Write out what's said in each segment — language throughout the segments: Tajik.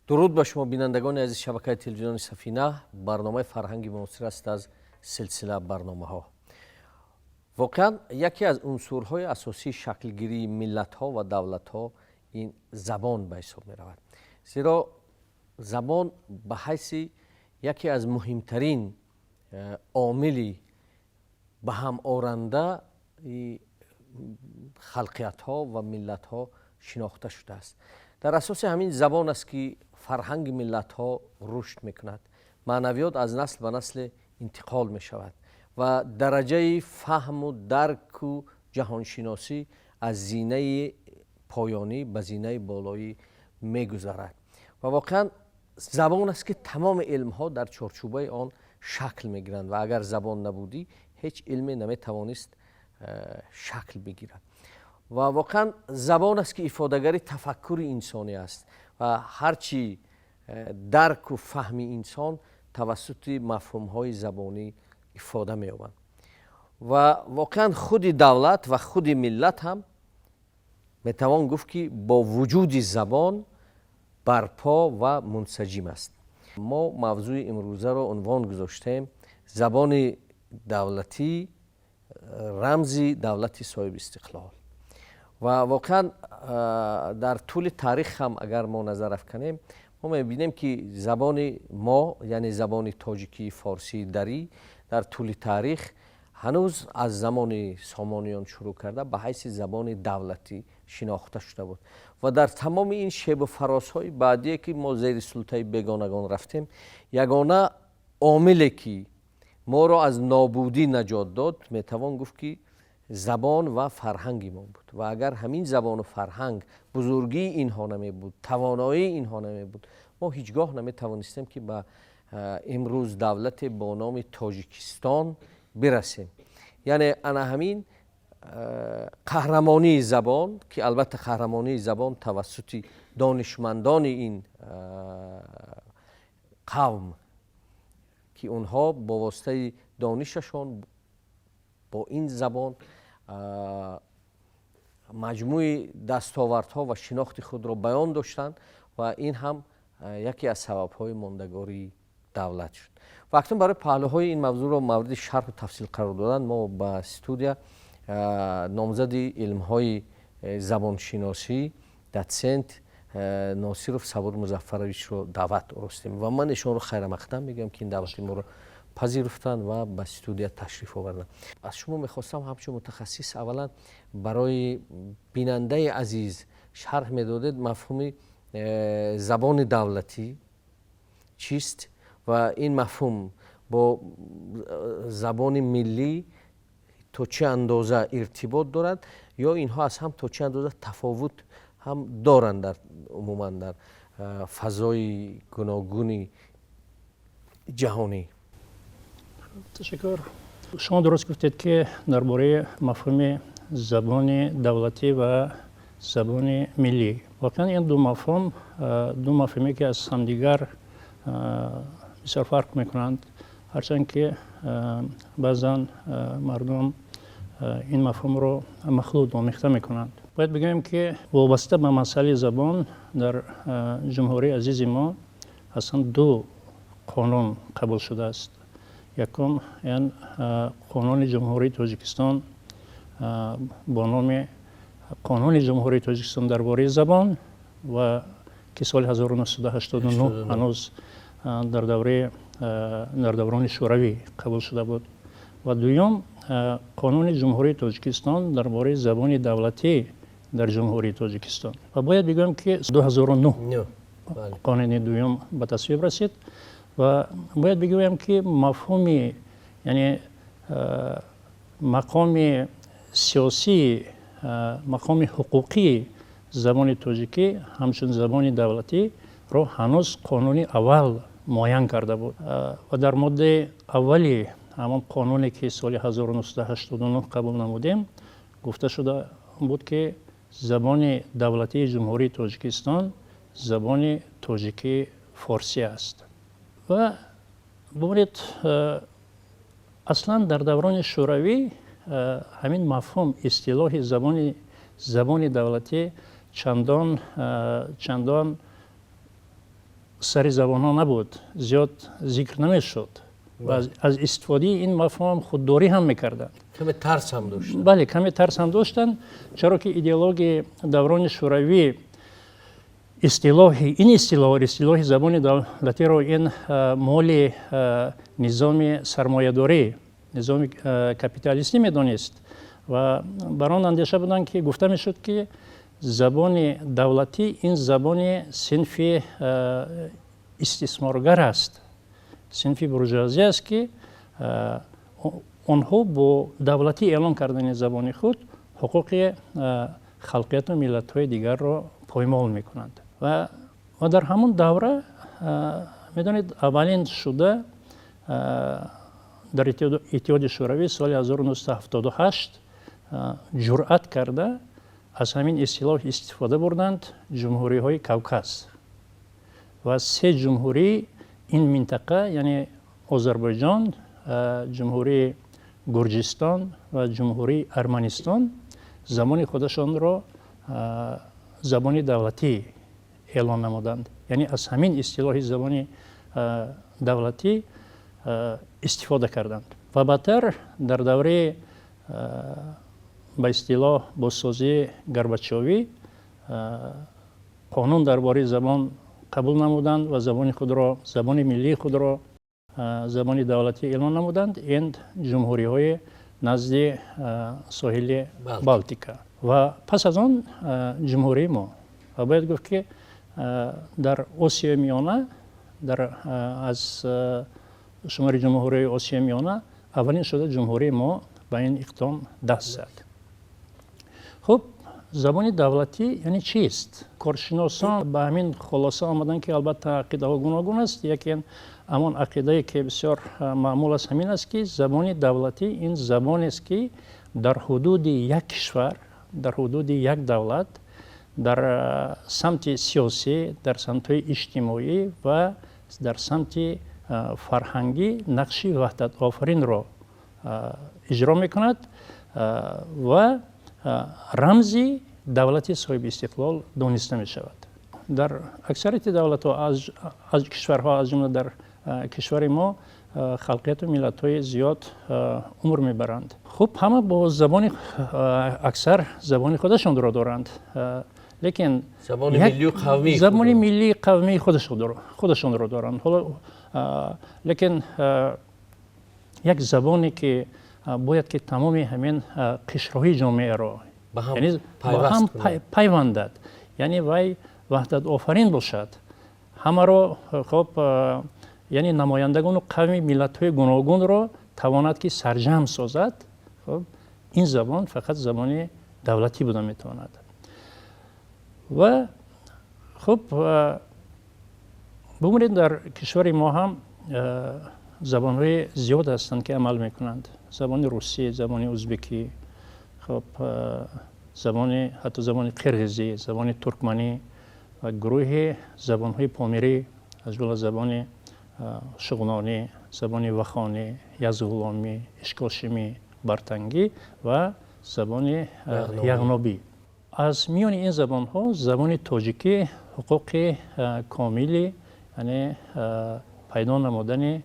Дуруд ба шумо, бинандагони азиз шабакаи телевизиони Сафина. Барномаи «Фарҳанги муосир» аст аз силсила барномаҳо. Воқеан, яке аз унсурҳои асосии шаклгирии миллатҳо ва давлатҳо ин забон ба ҳисоб меравад, зеро забон ба ҳайси яке аз муҳимтарин омили ба ҳам орандаи халқиятҳо ва миллатҳо шинохта шудааст. Дар асоси ҳамин забон аст, ки фарҳанги миллатҳо рушд мекунад, маънавиёт аз насл ба насле интиқол мешавад ва дараҷаи фаҳму дарку ҷаҳоншиносӣ аз зинаи поёнӣ ба зинаи болоӣ мегузарад. Ва воқеан, забон аст, ки тамоми илмҳо дар чорчӯбаи он шакл мегиранд ва агар забон набудӣ, ҳеҷ илме наметавонист шакл бигирад. Ва воқеан, забон аст, ки ифодагари тафаккури инсонӣ аст ва ҳарчи дарку фаҳми инсон тавассути мафҳумҳои забонӣ ифода меёбанд. Ва воқеан, худи давлат ва худи миллат ҳам метавон гуфт, ки бо вуҷуди забон барпо ва мунсаҷим аст. Мо мавзӯи имрӯзаро унвон гузоштем: «Забони давлатӣ, рамзи давлати соҳибистиқлол». Ва воқеан, дар тӯли таърих ҳам агар мо назар афканем, мо мебинем, ки забони мо, яъне забони тоҷикии форсии дарӣ, дар тӯли таърих ҳанӯз аз замони Сомониён шурӯъ карда ба ҳайси забони давлатӣ шинохта шуда буд. Ва дар тамоми ин шебу фарозҳои баъдие, ки мо зери султаи бегонагон рафтем, ягона омиле, ки моро аз нобудӣ наҷот дод, метавон гуфт, ки забон ва фарҳанги мо буд. Ва агар ҳамин забону фарҳанг, бузургии инҳо намебуд, тавоноии инҳо намебуд, мо ҳеҷ гоҳ наметавонистем, ки ба имрӯз давлате бо номи Тоҷикистон бирасем. Яъне ана ҳамин қаҳрамонии забон, ки албатта қаҳрамонии забон тавассути донишмандони ин қавм, ки онҳо бо воситаи донишашон бо ин забон маҷмӯи дастовардҳо ва шинохти худро баён доштанд ва ин ҳам яке аз сабабҳои мондагории давлат шуд. Ва акнун барои паҳлӯҳои ин мавзӯъро мавриди шарҳу тафсил қарор додан мо ба студия номзади илмҳои забоншиносӣ, дотсент Носиров Сабур Музаффаровичро даъват оростем. Ва ман эшонро хайрамақдам мегӯям, ки ин даъвати моро пазируфтанд ва ба студия ташриф оварданд. Аз шумо мехостам ҳамчун мутахассис аввалан барои бинандаи азиз шарҳ медодед, мафҳуми забони давлатӣ чист ва ин мафҳум бо забони миллӣ то чӣ андоза иртибот дорад ё инҳо аз ҳам то чӣ андоза тафовут ҳам доранд дар умуман дар фазои гуногуни ҷаҳонӣ? Ташаккур. Шумо дуруст гуфтед, ки дар бораи мафҳуми забони давлатӣ ва забони миллӣ. Воқеан, ин ду мафҳум ду мафҳуме, ки аз ҳамдигар бисёр фарқ мекунанд, ҳарчанд ки баъзан мардум ин мафҳумро махлут, омехта мекунанд. Бояд бигӯем, ки вобаста ба масъалаи забон дар ҷумҳурии азизи мо аслан ду қонун қабул шудааст. Якум ин Қонуни Ҷумҳурии Тоҷикистон бо номи Қонуни Ҷумҳурии Тоҷикистон дар бораи забон ва ки соли 1989, ҳанӯз дар давраи дар даврони Шӯравӣ қабул шуда буд, ва дуюм Қонуни Ҷумҳурии Тоҷикистон дар бораи забони давлатӣ дар Ҷумҳурии Тоҷикистон. Ва бояд бигӯям, ки 2009 қонуни дуюм ба тасвиб расид. Ва бояд бигӯям, ки мафҳуми, яъне мақоми сиёсӣ, мақоми ҳуқуқии забони тоҷикӣ ҳамчун забони давлатиро ҳанӯз қонуни аввал муайян карда буд. Ва дар моддаи аввали ҳамон қонуне, ки соли 1989 қабул намудем, гуфта шуда буд, ки забони давлатии Ҷумҳурии Тоҷикистон забони тоҷикии форсӣ аст. Ва бубинед, аслан дар даврони Шӯравӣ ҳамин мафҳум, истилоҳи забони давлатӣ чандон Сари забонҳо набуд, зиёд зикр намешуд ва аз истифодаи ин мафҳум худдорӣ ҳам мекарданд. Каме тарс ҳам доштанд. Бале, каме тарс ҳам доштанд, чаро ки идеологияи даврони шӯравӣ истилоҳи ин истилоҳи забони давлатиро ин моли низоми сармоядорӣ, низоми капиталистӣ медонист ва бар он андеша буданд, ки гуфта мешуд, ки забони давлатӣ ин забони синфи истисморгар аст, синфи буржуазӣ аст, ки онҳо бо давлатӣ эълон кардани забони худ ҳуқуқи халқияту миллатҳои дигарро поймол мекунанд. Ва дар ҳамон давра, медонед, аввалин шуда дар Иттиҳоди Шӯравӣ соли 1978 ҷуръат карда аз ҳамин истилоҳ истифода бурданд ҷумҳуриҳои Кавказ ва се ҷумҳурии ин минтақа, яъне Озарбойҷон, Ҷумҳурии Гурҷистон ва Ҷумҳурии Арманистон забони худашонро забони давлатӣ эълон намуданд, яъне аз ҳамин истилоҳи забони давлатӣ истифода карданд. Ва баъдтар дар давраи ба истилоҳ бозсозии Горбачёвӣ қонун дар бораи забон қабул намуданд ва забони худро, забони миллии худро забони давлатӣ эълон намуданд ин ҷумҳуриҳои назди соҳили Балтика ва пас аз он ҷумҳурии мо. Ва бояд гуфт, ки дар Осиёи Миёна, дар аз шумори ҷумҳуриҳои Осиёи Миёна аввалин шуда ҷумҳурии мо ба ин иқдом даст зад. Хуб, забони давлатӣ яъне чист? Коршиносон ба ҳамин хулоса омаданд, ки албатта ақидаҳо гуногун аст. Яке ҳамон ақидае, ки бисёр маъмул аст, ҳамин аст, ки забони давлатӣ ин забонест, ки дар ҳудуди як кишвар, дар ҳудуди як давлат дар самти сиёсӣ, дар самтҳои иҷтимоӣ ва дар самти фарҳангӣ нақши ваҳдатофаринро иҷро мекунад ва рамзи давлати соҳиби истиқлол дониста мешавад. Дар аксарияти давлатҳо, аз кишварҳо, аз ҷумла дар кишвари мо, халқияту миллатҳои зиёд умр мебаранд. Хуб, ҳама бо забони, аксар забони худашонро доранд, лекин забони миллию қавмии забони миллии қавмии худашонро доранд. Ҳоло лекин як забоне, ки бояд ки тамоми ҳамин қишрҳои ҷомеаро ба ҳам яъне ба ҳам пайвандад, яъне вай ваҳдатофарин бошад, ҳамаро, хоб, яъне намояндагону қавми миллатҳои гуногунро тавонад ки сарҷамъ созад, хоб, ин забон фақат забони давлатӣ буда метавонад. Ва хуб, бубинед, дар кишвари мо ҳам забонҳои зиёд ҳастанд, ки амал мекунанд: забони русӣ, забони узбекӣ, хоб, забони, ҳатто забони қирғизӣ, забони туркманӣ ва гурӯҳи забонҳои помирӣ, аз ҷумла забони шуғнонӣ, забони вахонӣ, язғуломӣ, ишкошимӣ, бартангӣ ва забони яғнобӣ. Аз миёни ин забонҳо забони тоҷикӣ ҳуқуқи комили, яъне пайдо намудани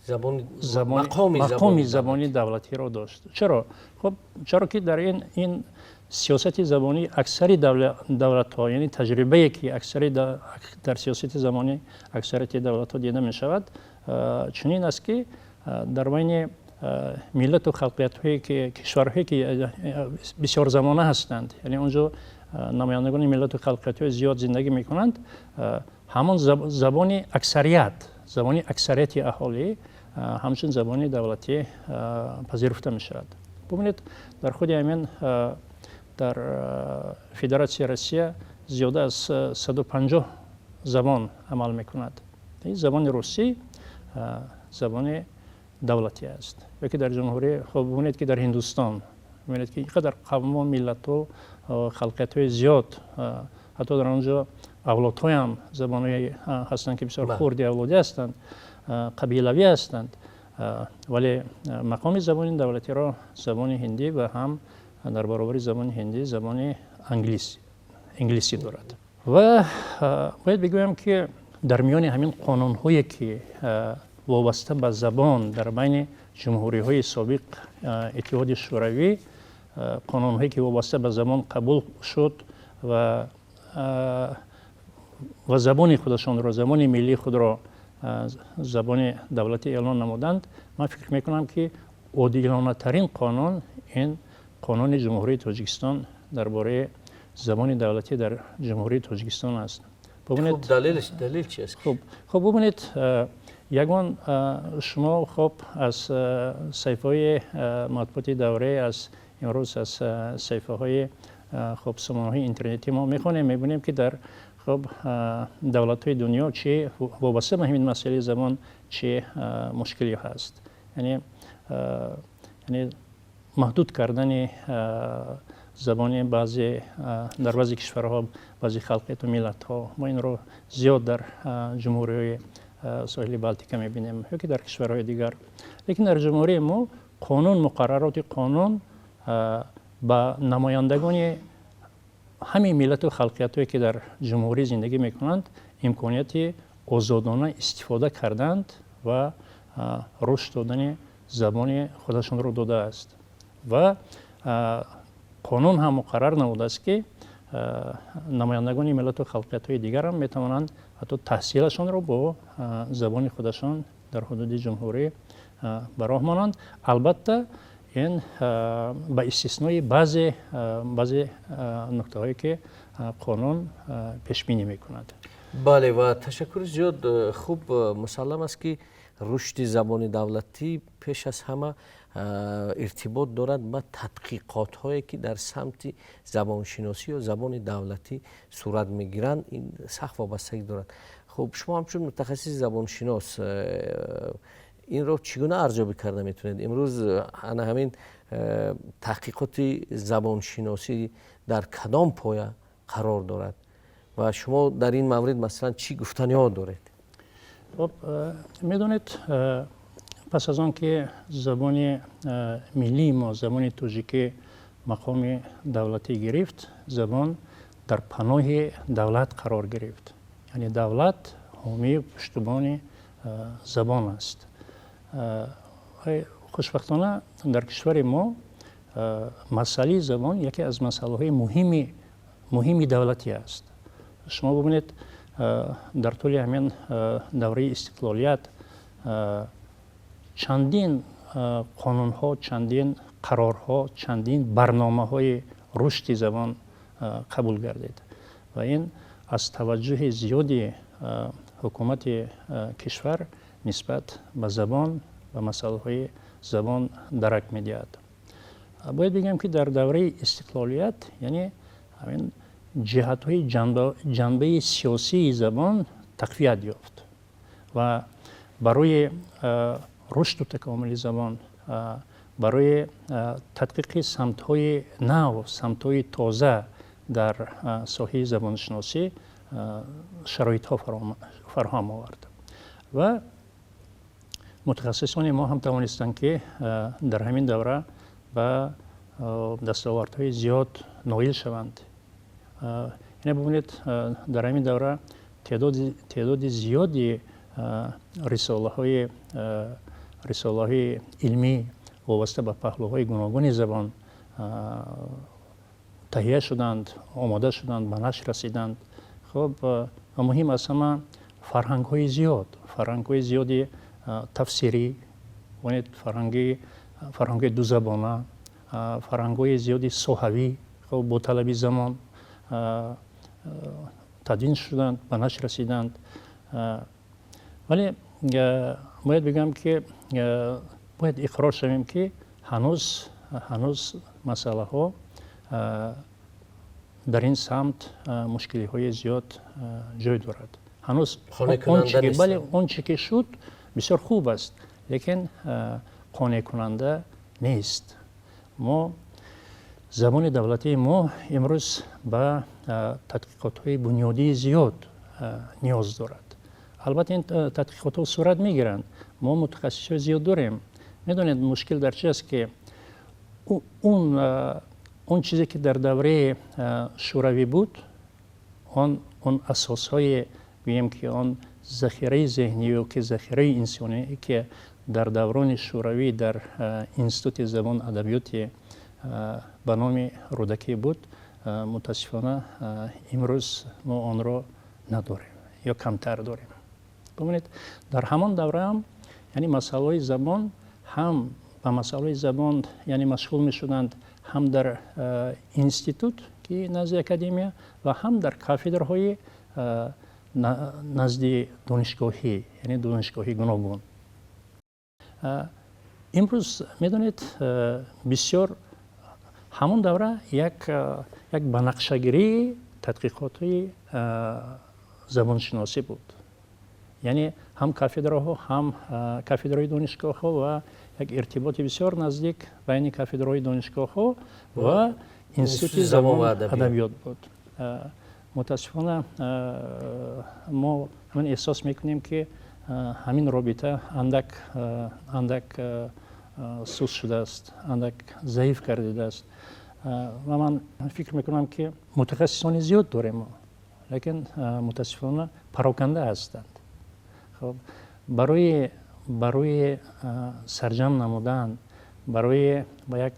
мақоми забони давлатиро дошт. Чаро? Хуб, чаро ки дар ин сиёсати забонии аксари давлатҳо, яъне таҷрибае, ки аксари дар сиёсати забонӣ аксарияти давлатҳо дида мешавад, чунин аст, ки дар байни миллату халқиятҳое ки, кишварҳое ки бисёрзамона ҳастанд, яъне онҷо намояндагони миллату халқиятҳои зиёд зиндагӣ мекунанд, ҳамон забони аксарият, забони аксарияти аҳолӣ ҳамчун забони давлатӣ пазируфта мешавад. Бубинед, дар худи ҳамин дар Федератсияи Россия зиёда аз 150 забон амал мекунад. Забони русӣ забони давлатӣ аст. Ё ки дар ҷумҳурӣ, хуб, бубинед, ки дар Ҳиндустон, бубинед, ки ин қадар қавму миллату халқиятҳои зиёд, ҳатто дар он ҷо авлодҳоям забонҳое ҳастанд, ки бисёр хурди авлодӣ ҳастанд, қабилавӣ ҳастанд, вале мақоми забони давлатиро забони ҳиндӣ ва ҳам дар баробари забони ҳиндӣ забони англисӣ дорад. Ва бояд бигӯям, ки дар миёни ҳамин қонунҳое, ки вобаста ба забон дар байни ҷумҳуриҳои собиқ Иттиҳоди Шӯравӣ, қонунҳое, ки вобаста ба забон қабул шуд ва забони худашонро, забони миллии худро забони давлатӣ эълон намуданд, ман фикр мекунам, ки одилонатарин қонун ин қонуни Ҷумҳурии Тоҷикистон дар бораи забони давлатӣ дар Ҷумҳурии Тоҷикистон аст. Хуб, далелаш далел чи аст? Хуб, бубинед, ягон шумо, хуб, аз саҳифаҳои матбуоти давраи, аз имрӯз аз саҳифаҳои, хуб, сомонаҳои интернетии мо мехонем, мебинем, ки дар, хуб, давлатҳои дунё чи вобаста ба ҳамин масъалаи забон чи мушкилӣ ҳаст, яъне маҳдуд кардани забони баъзе дар баъзе кишварҳо, баъзе халқияту миллатҳо. Мо инро зиёд дар ҷумҳуриҳои соҳили Балтика мебинем ё ки дар кишварҳои дигар. Лекин дар ҷумҳурии мо қонун, муқаррароти қонун ба намояндагони ҳамин миллату халқиятҳое, ки дар ҷумҳурӣ зиндагӣ мекунанд, имконияти озодона истифода карданд ва рушд додани забони худашонро додааст. Ва қонун ҳам муқаррар намудааст, ки намояндагони миллату халқиятҳои дигарам метавонанд ҳатто таҳсилашонро бо забони худашон дар ҳудуди ҷумҳурӣ ба роҳ монанд. Албатта, ин ба истиснои баъзе нуктаҳое, ки қонун пешбинӣ мекунад. Бале, ва ташаккури зиёд. Хуб, мусаллам аст, ки рушди забони давлатӣ пеш аз ҳама иртибот дорад ба тадқиқотҳое, ки дар самти забоншиносӣ ё забони давлатӣ сурат мегиранд. Ин сахт вобастагӣ дорад. Хуб, шумо ҳамчун мутахассиси забоншинос инро чӣ гуна арзёбӣ карда метавонед? Имрӯз ана ҳамин таҳқиқоти забоншиносӣ дар кадом поя қарор дорад ва шумо дар ин маврид, масалан, чӣ гуфтаниҳо доред? Хуб, медонед, пас аз он ки забони миллии мо, забони тоҷикӣ, мақоми давлатӣ гирифт, забон дар паноҳи давлат қарор гирифт, яъне давлат ҳомию пуштубони забон аст. Хушбахтона, дар кишвари мо масъалаи забон яке аз масъалаҳои муҳими давлатӣ аст. Шумо бубинед, дар тӯли ҳамин давраи истиқлолият чандин қонунҳо, чандин қарорҳо, чандин барномаҳои рушди забон қабул гардид ва ин аз таваҷҷӯҳи зиёди ҳукумати кишвар нисбат ба забон, ба масъалаҳои забон дарак медиҳад. Бояд бигӯям, ки дар давраи истиқлолият, яъне ҳамин ҷиҳатҳои ҷанбаи сиёсии забон тақвият ёфт ва барои рушду такомули забон, барои тадқиқи самтҳои нав, самтҳои тоза дар соҳаи забоншиносӣ шароитҳо фароҳам овард. Ва мутахассисони мо ҳам тавонистанд, ки дар ҳамин давра ба дастовардҳои зиёд ноил шаванд. Яъне бубинед, дар ҳамин давра теъдоди зиёди рисолаҳои илмӣ вобаста ба паҳлӯҳои гуногуни забон таҳия шуданд, омода шуданд, ба нашр расиданд. Хуб, ва муҳим аз ҳама, фарҳангҳои зиёди тафсирӣ, бубинед, фарҳангҳои дузабона, фарҳангҳои зиёди соҳавӣ, хуб, бо талаби замон тадвин шуданд, ба нашр расиданд. Вале бояд бигӯям, ки бояд иқрор шавем, ки ҳанӯз масъалаҳо дар ин самт мушкилиҳои зиёд ҷой дорад ҳанӯз. Бале, он чӣ ки шуд, бисёр хуб аст, лекин қонеъкунанда нест. Мо забони давлатии мо имрӯз ба тадқиқотҳои бунёдии зиёд ниёз дорад. Албатта, ин тадқиқотҳо сурат мегиранд, мо мутахассисҳои зиёд дорем. Медонед, мушкил дар чи аст? Ки он чизе, ки дар давраи Шӯравӣ буд, он Он асосҳое, гӯем, ки он захираи зеҳнӣ ё ки захираи инсоние, ки дар даврони Шӯравӣ дар Институти забон адабиёти ба номи Рӯдакӣ буд, мутаассифона, имрӯз мо онро надорем ё камтар дорем. Бубинед, дар ҳамон давра ҳам, яъне масъалаҳои забон, ҳам ба масъалаҳои забон, яъне машғул мешуданд ҳам дар институт, ки назди академия, ва ҳам дар кафедраҳои назди донишгоҳӣ, яъне донишгоҳи гуногун. Имрӯз, медонед, бисёр ҳамон давра як банақшагирии тадқиқотҳои забоншиносӣ буд, яъне ҳам кафедраҳо, ҳам кафедраҳои донишгоҳҳо ва як иртиботи бисёр наздик байни кафедраҳои донишгоҳҳо ва Институти забон ва адабиёт буд. Мутаассифона, мо ҳамин эҳсос мекунем, ки ҳамин робита андак андак суст шудааст, андак заиф гардидааст. Ва ман фикр мекунам, ки мутахассисони зиёд дорем мо, лекин мутаассифона пароканда ҳастанд. Хоб, барои сарҷамъ намудан, барои ба як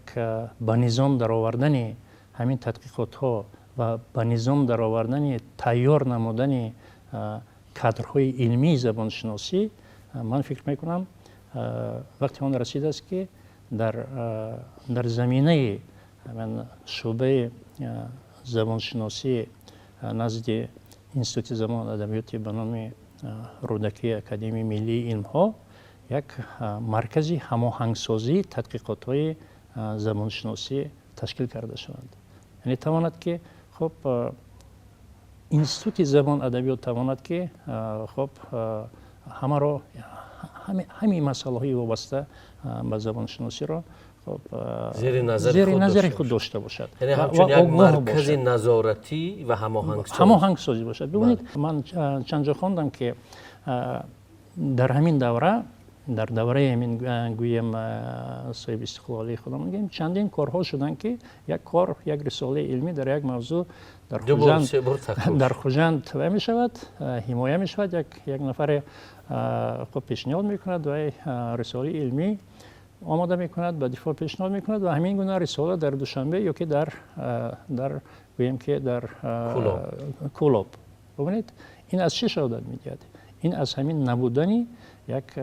ба низом даровардани ҳамин тадқиқотҳо ва ба низом даровардани, тайёр намудани кадрҳои илмии забоншиносӣ, ман фикр мекунам, вақти он расидааст, ки дар заминаи шӯъбаи забоншиносӣ назди Институти забон адабиёти ба номи Рӯдакии Академияи миллии илмҳо як маркази ҳамоҳангсозии тадқиқотҳои забоншиносӣ ташкил карда шаванд. Яъне тавонад, ки хуб, Институти забон адабиёт тавонад, ки хуб, ҳамаро, ҳамин масъалаҳои вобаста ба забоншиносиро хуб зери назари худ дошта бошад. Яъне ҳамчун як маркази назоратӣ ва ҳамоҳангсоз. Ҳамоҳангсозӣ бошад. Бибинед, ман чанд ҷо хондам, ки дар ҳамин давра, дар давраи ҳамин, гӯем, соҳиби истиқлолии худамон, гӯем, чандин корҳо шуданд, ки як кор, як рисолаи илмӣ дар як мавзӯъ дар Хуҷанд вай мешавад, ҳимоя мешавад, як нафаре хуб пешниҳод мекунад ва рисолаи илмӣ омода мекунад, ба дифоъ пешниҳод мекунад ва ҳамин гуна рисола дар Душанбе ё ки дар, гӯем, ки дар Кӯлоб. Бубинед, ин аз чӣ шаҳодат медиҳад? Ин аз ҳамин набудани як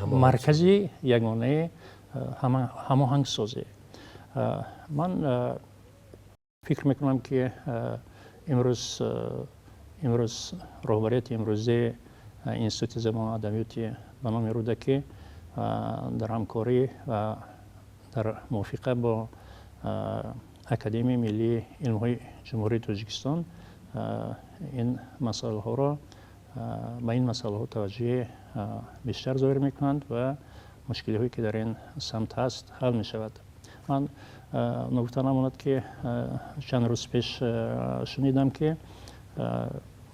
маркази ягонаи ҳамоҳангсозӣ. Ман фикр мекунам, ки имрӯз роҳбарияти имрӯзаи Институти забон адабиёти ба номи Рӯдакӣ дар ҳамкорӣ ва дар мувофиқа бо Академияи миллии илмҳои Ҷумҳурии Тоҷикистон ин масъалаҳоро, ба ин масъалаҳо таваҷҷӯҳи бештар зоҳир мекунанд ва мушкилиҳое, ки дар ин самт ҳаст, ҳал мешавад. Ман ногуфта намонад, ки чанд рӯз пеш шунидам, ки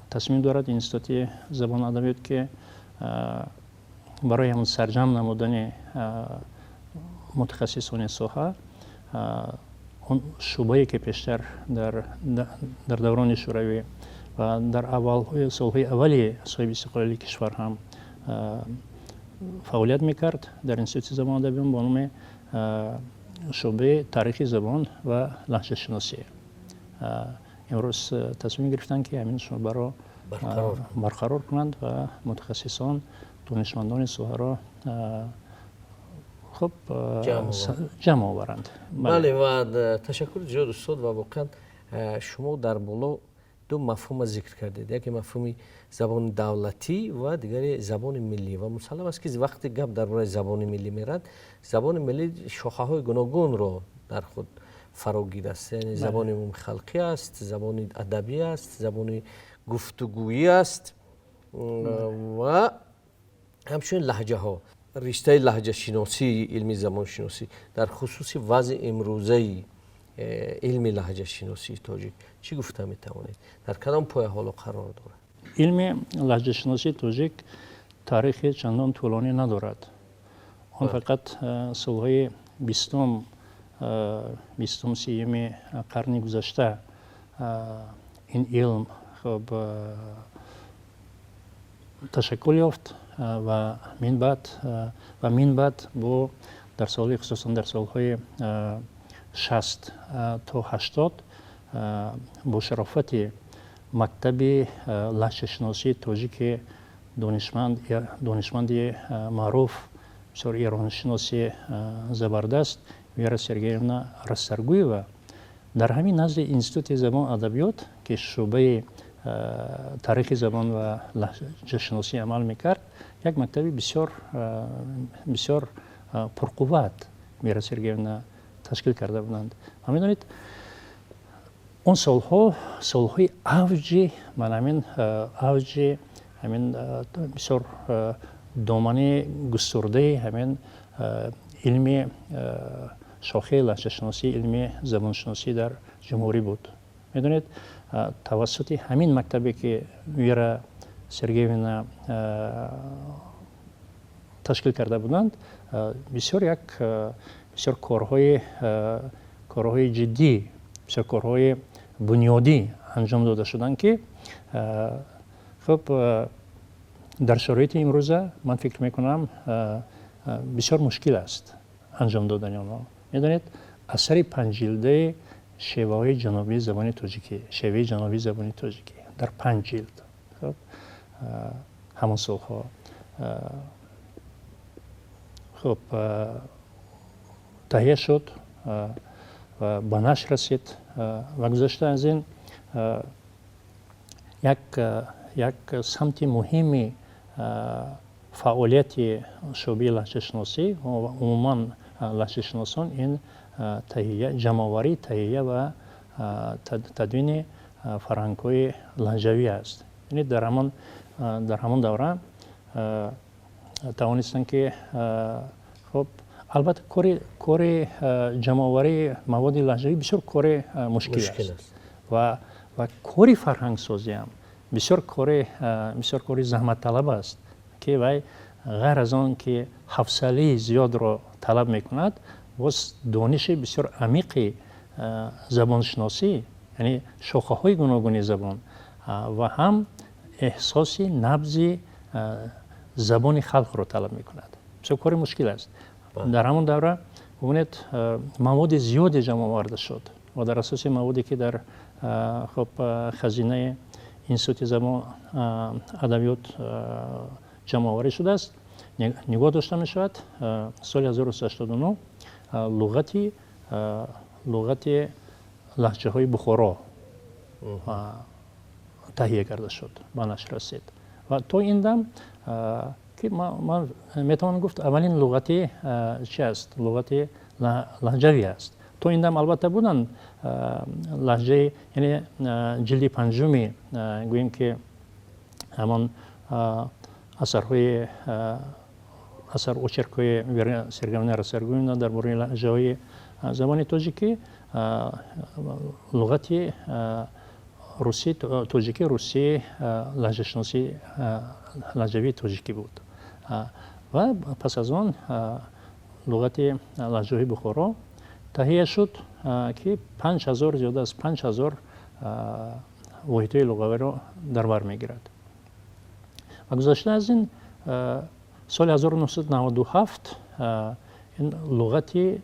тасмим дорад Институти забон адабиёт, ки барои ҳамон сарҷамъ намудани мутахассисони соҳа, он шӯъбае, ки пештар дар даврони Шӯравӣ ва дар аввалҳои солҳои аввали соҳиби истиқлолии кишвар ҳам фаъолият мекард дар Институти забон адабиёт бо номи шӯъбаи таърихи забон ва лаҳҷашиносӣ, имрӯз тасмим гирифтанд, ки ҳамин шӯъбаро барқарор кунанд ва мутахассисон, донишмандони соҳаро хуб ҷамъ оваранд. Бале, ва ташаккури зиёд, устод. Ва воқеан шумо дар боло ду мафҳумро зикр кардед: яке мафҳуми забони давлатӣ ва дигаре забони миллӣ. Ва мусаллам аст, ки вақте гап дар бораи забони миллӣ мерад, забони миллӣ шохаҳои гуногунро дар худ фарогир аст, яъне забони умумихалқӣ аст, забони адабӣ аст, забони гуфтугӯӣ аст ва ҳамчунин лаҳҷаҳо. Риштаи лаҳҷашиносии илми забоншиносӣ, дар хусуси вазъи имрӯзаи илми лаҳҷашиносии тоҷик чӣ гуфта метавонед? Дар кадом поя ҳоло қарор дорад? Илми лаҳҷашиносии тоҷик таърихи чандон тӯлонӣ надорад. Он фақат солҳои 20-ум, 30-уми қарни гузашта ин илм Хуб, ташаккул ёфт ва минбаъд бо дар солҳои, хусусан дар солҳои 60 то 80, бо шарофати мактаби лаҳҷашиносии тоҷики донишманди маъруф, бисёр эроншиноси забардаст Вера Сергеевна Расторгуева дар ҳамин назди Институти забон адабиёт, ки шӯъбаи таърихи забон ва лаҳҷашиносӣ амал мекард, як мактаби бисёр бисёр пурқувват Вера Сергеевна ташкил карда буданд. Ва медонед, он солҳо солҳои авҷи ман ҳамин авҷи ҳамин бисёр домани густурдаи ҳамин илми шохаи лаҳҷашиносӣ, илми забоншиносӣ дар ҷумҳурӣ буд. Медонед, тавассути ҳамин мактабе, ки Вера Сергеевна ташкил карда буданд, бисёр як бисёр корҳои ҷиддӣ, бисёр корҳои бунёдӣ анҷом дода шуданд, ки хуб, дар шароити имрӯза ман фикр мекунам, бисёр мушкил аст анҷом додани онҳо. Медонед, асари панҷ ҷилдаи шеваҳои ҷанубии забони тоҷикӣ, шеваи ҷанубии забони тоҷикӣ дар панҷ ҷилд, хуб, ҳамон солҳо, хуб, таҳия шуд ва ба нашр расид. Ва гузашта аз ин, як самти муҳими фаъолияти шӯъбаи лаҳҷашиносӣ ва умуман лаҳҷашиносон ин таҳия, ҷамъоварӣ, таҳия ва тадвини фарҳангҳои лаҳҷавӣ аст. Яъне дар ҳамон давра тавонистанд, ки хуб, албатта, кори ҷамъоварии маводи лаҳҷавӣ бисёр кори мушкил аст ва кори фарҳангсозиам бисёр кори заҳматталаб аст, ки вай ғайр аз он ки ҳавсалаи зиёдро талаб мекунад, боз дониши бисёр амиқи забоншиносӣ, яъне шохаҳои гуногуни забон, ва ҳам эҳсоси набзи забони халқро талаб мекунад. Бисёр кори мушкил аст. Дар ҳамон давра, бубинед, маводи зиёде ҷамъ оварда шуд ва дар асоси маводе, ки дар хуб, хазинаи Институти забон адабиёт ҷамъоварӣ шудааст, нигоҳ дошта мешавад, соли 1989 луғати лаҳҷаҳои Бухоро таҳия карда шуд, ба нашр расид. Ва то ин дам, ки ман метавонам гуфт, аввалин луғати чи аст, луғати лаҳҷавӣ аст. То ин дам албатта буданд лаҳҷаи, яъне ҷилди панҷуми, гӯем ки, ҳамон асарҳои асар очеркҳои Сергеевна Расторгуева дар бораи лаҳҷаҳои забони тоҷикӣ, луғати русӣ тоҷикӣ, русӣ, лаҳҷашиносӣ лаҳҷавии тоҷикӣ буд. Ва пас аз он луғати лаҳҷаҳои Бухоро таҳия шуд, ки 5000, зиёда аз 5000 воҳидҳои луғавиро дар бар мегирад. Ва гузашта аз ин, соли 1997 ин луғати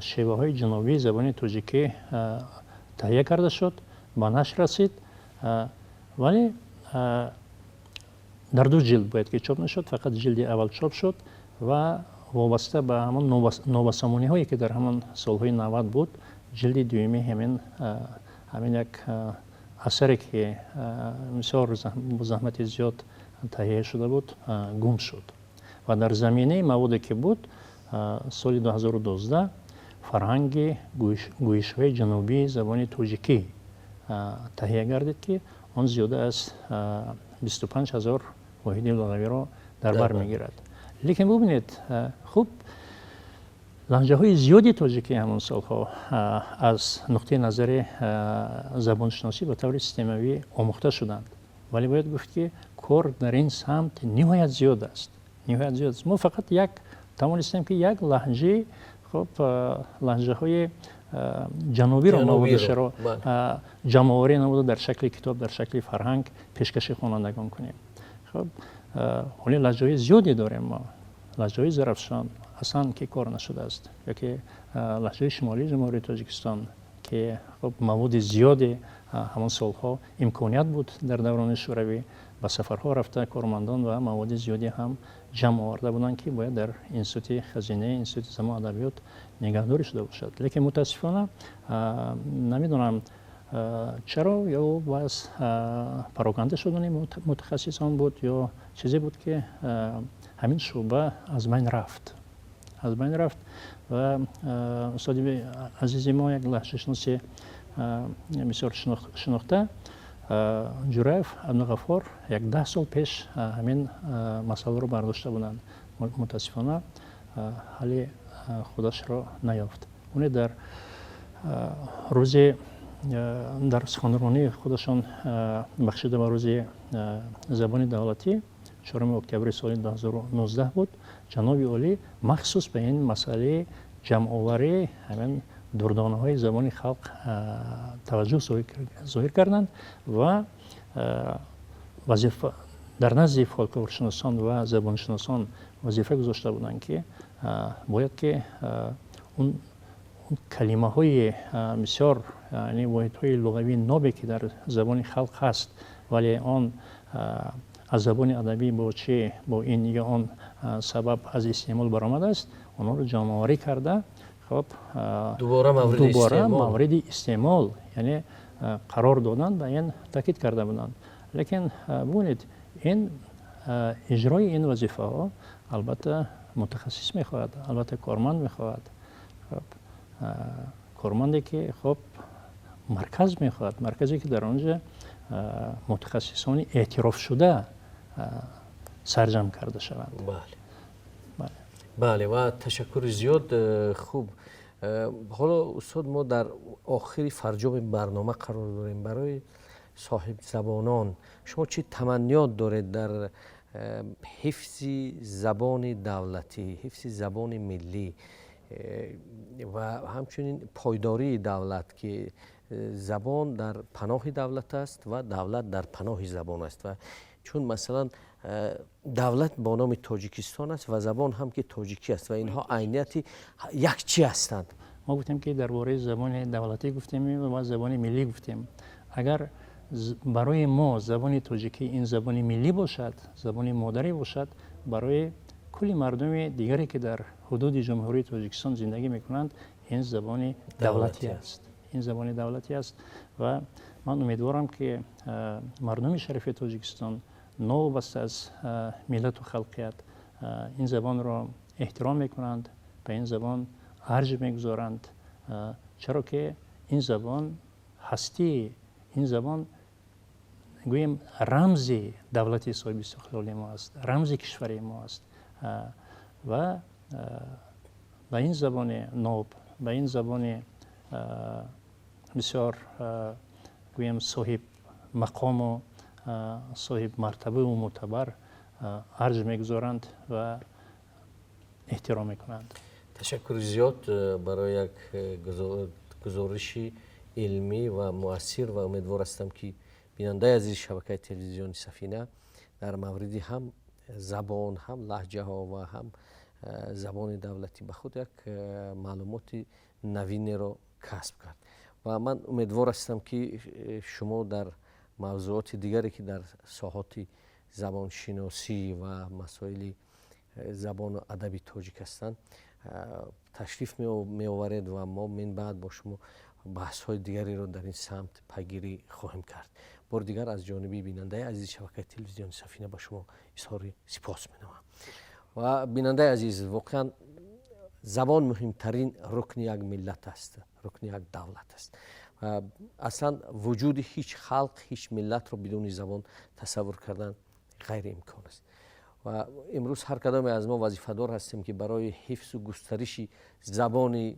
шеваҳои ҷанубии забони тоҷикӣ таҳия карда шуд, ба нашр расид, вале дар ду ҷилд бояд ки чоп мешуд, фақат ҷилди аввал чоп шуд ва вобаста ба ҳамон нобасомониҳое, ки дар ҳамон солҳои 90 буд, ҷилди дуюми ҳамин як асаре, ки бисёр бо заҳмати зиёд таҳия шуда буд, гум шуд. Ва дар заминаи маводе, ки буд, соли 2012 фарҳанги гӯишҳои ҷанубии забони тоҷикӣ таҳия гардид, ки он зиёда аз 25 000 воҳиди луғавиро дар бар мегирад. Лекин бубинед, хуб, лаҳҷаҳои зиёди тоҷикӣ ҳамон солҳо аз нуқтаи назари забоншиносӣ ба таври системавӣ омӯхта шуданд, вале бояд гуфт, ки кор дар ин самт ниҳоят зиёд аст, ниҳоят зиёд аст. Мо фақат як тавонистем, ки як лаҳҷаи, хуб, лаҳҷаҳои ҷанубиро маводашро ҷамъоварӣ намуда, дар шакли китоб, дар шакли фарҳанг пешкаши хонандагон кунем. Хуб, ҳоле лаҳҷаҳои зиёде дорем мо. Лаҳҷаҳои Зарафшон аслан ки кор нашудааст, ёки лаҳҷаи шимолии Ҷумҳурии Тоҷикистон, ки хуб маводи зиёде ҳамон солҳо имконият буд дар даврони Шӯравӣ ба сафарҳо рафта кормандон ва маводи зиёде ҳам ҷамъ оварда буданд, ки бояд дар институти хазинаи институти забон адабиёт нигаҳдорӣ шуда бошад. Лекин мутаассифона, намедонам чаро, ё баъз пароканда шудани мутахассисон буд, ё чизе буд, ки ҳамин шӯъба аз байн рафт, аз байн рафт. Ва устоди азизи мо, як лаҳҷашиноси бисёр шинохта, Ҷураев Абдуғаффор, як 10 сол пеш ҳамин масъаларо бардошта буданд. Мутаассифона, ҳалли худашро наёфт. Оне дар рӯзи дар суханронии худашон, бахшида ба рӯзи забони давлатӣ, 4 октябри соли 2019 буд, ҷаноби олӣ махсус ба ин масъалаи ҷамъоварии ҳамин дурдонаҳои забони халқ таваҷҷӯҳ зоҳир карданд ва вазифа дар назди фолклоршиносон ва забоншиносон вазифа гузошта буданд, ки бояд ки он калимаҳои бисёр, яъне воҳидҳои луғавии нобе, ки дар забони халқ ҳаст, вале он аз забони адабӣ бо чи, бо ин ё он сабаб аз истеъмол баромадааст, онҳоро ҷамъоварӣ карда, хоб, дубора мавриди истеъмол, яъне қарор додан, ба ин таъкид карда буданд. Лекин бубинед, ин иҷрои ин вазифаҳо албатта мутахассис мехоҳад, албатта корманд мехоҳад, корманде ки хоб марказ мехоҳад, марказе ки дар он ҷо мутахассисони эътирофшуда сарҷамъ карда шаванд. Бале, ва ташаккури зиёд. Хуб, ҳоло, устод, мо дар охири фарҷоми барнома қарор дорем. Барои соҳибзабонон шумо чӣ таманниёт доред дар ҳифзи забони давлатӣ, ҳифзи забони миллӣ ва ҳамчунин пойдории давлат, ки забон дар паноҳи давлат аст ва давлат дар паноҳи забон аст? Ва чун масалан давлат бо номи Тоҷикистон аст ва забон ҳам ки тоҷикӣ аст ва инҳо айнияти як чӣ ҳастанд. Мо гуфтем, ки дар бораи забони давлатӣ гуфтем ва забони миллӣ гуфтем. Агар барои мо забони тоҷикӣ ин забони миллӣ бошад, забони модарӣ бошад, барои кулли мардуми дигаре, ки дар ҳудуди Ҷумҳурии Тоҷикистон зиндагӣ мекунанд, ин забони давлатӣ аст, ин забони давлатӣ аст. Ва ман умедворам, ки мардуми шарифи Тоҷикистон, новобаста аз миллату халқият, ин забонро эҳтиром мекунанд, ба ин забон арҷ мегузоранд, чаро ки ин забон ҳастии, ин забон, гӯем, рамзи давлати соҳибистиқлоли мо аст, рамзи кишвари мо аст. Ва ба ин забони ноб, ба ин забони бисёр, гӯем, соҳиб мақому соҳиб мартабаву мӯътабар арҷ мегузоранд ва эҳтиром мекунанд. Ташаккури зиёд барои як гузориши илмӣ ва муассир ва умедвор ҳастам, ки бинандаи азизи шабакаи телевизиони Сафина дар мавриди ҳам забон, ҳам лаҳҷаҳо ва ҳам забони давлатӣ ба худ як маълумоти навинеро касб кард. Ва ман умедвор ҳастам, ки шумо дар мавзӯоти дигаре, ки дар соҳоти забоншиносӣ ва масоили забону адаби тоҷик ҳастанд, ташриф меоваред ва мо минбаъд бо шумо баҳсҳои дигареро дар ин самт пайгирӣ хоҳем кард. Бори дигар аз ҷониби бинандаи азизи шабакаи телевизиони Сафина ба шумо изҳори сипос менамоям. Ва бинандаи азиз, воқеан забон муҳимтарин рукни як миллат аст, рукни як давлат аст. Аслан вуҷуди ҳеҷ халқ, ҳеҷ миллатро бидуни забон тасаввур кардан ғайриимкон аст. Ва имрӯз ҳар кадоме аз мо вазифадор ҳастем, ки барои ҳифзу густариши забони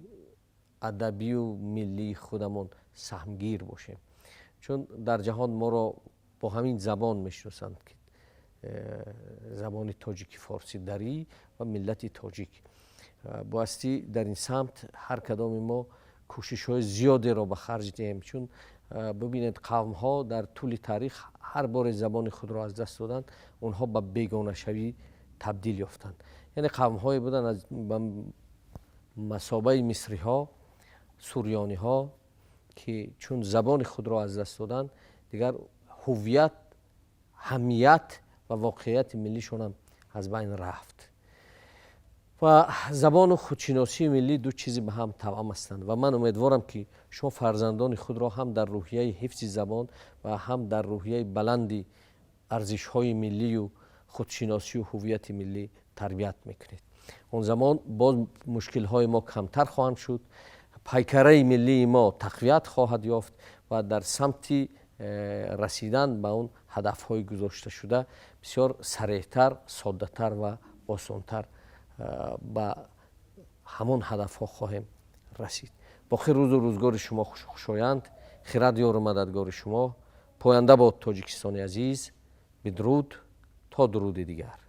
адабию миллии худамон саҳмгир бошем, чун дар ҷаҳон моро бо ҳамин забон мешиносанд, ки забони тоҷики, форсӣ, дарӣ ва миллати тоҷик. Боясти дар ин самт ҳар кадоми мо Кӯшишҳои зиёдеро ба харҷ диҳем, чун бибинед, қавмҳо дар тӯли таърих ҳар боре забони худро аз даст доданд, онҳо ба бегонашавӣ табдил ёфтанд. Яъне қавмҳое буданд аз ба масобаи мисриҳо, сурёниҳо, ки чун забони худро аз даст доданд, дигар ҳуввият, ҳамият ва воқеияти миллишонам аз байн рафт. Ва забону худшиносии миллӣ ду чизи ба ҳам тавъам ҳастанд. Ва ман умедворам, ки шумо фарзандони худро ҳам дар рӯҳияи ҳифзи забон ва ҳам дар рӯҳияи баланди арзишҳои миллию худшиносию ҳуввияти миллӣ тарбият мекунед. Он замон боз мушкилҳои мо камтар хоҳанд шуд, пайкараи миллии мо тақвият хоҳад ёфт ва дар самти расидан ба он ҳадафҳои гузошташуда бисёр сареҳтар, соддатар ва осонтар ба ҳамон ҳадафҳо хоҳем расид. Боқӣ рӯзу рӯзгори шумо хушу хушоянд, хирад ёру мададгори шумо, поянда бод Тоҷикистони азиз. Бидруд, то дуруди дигар.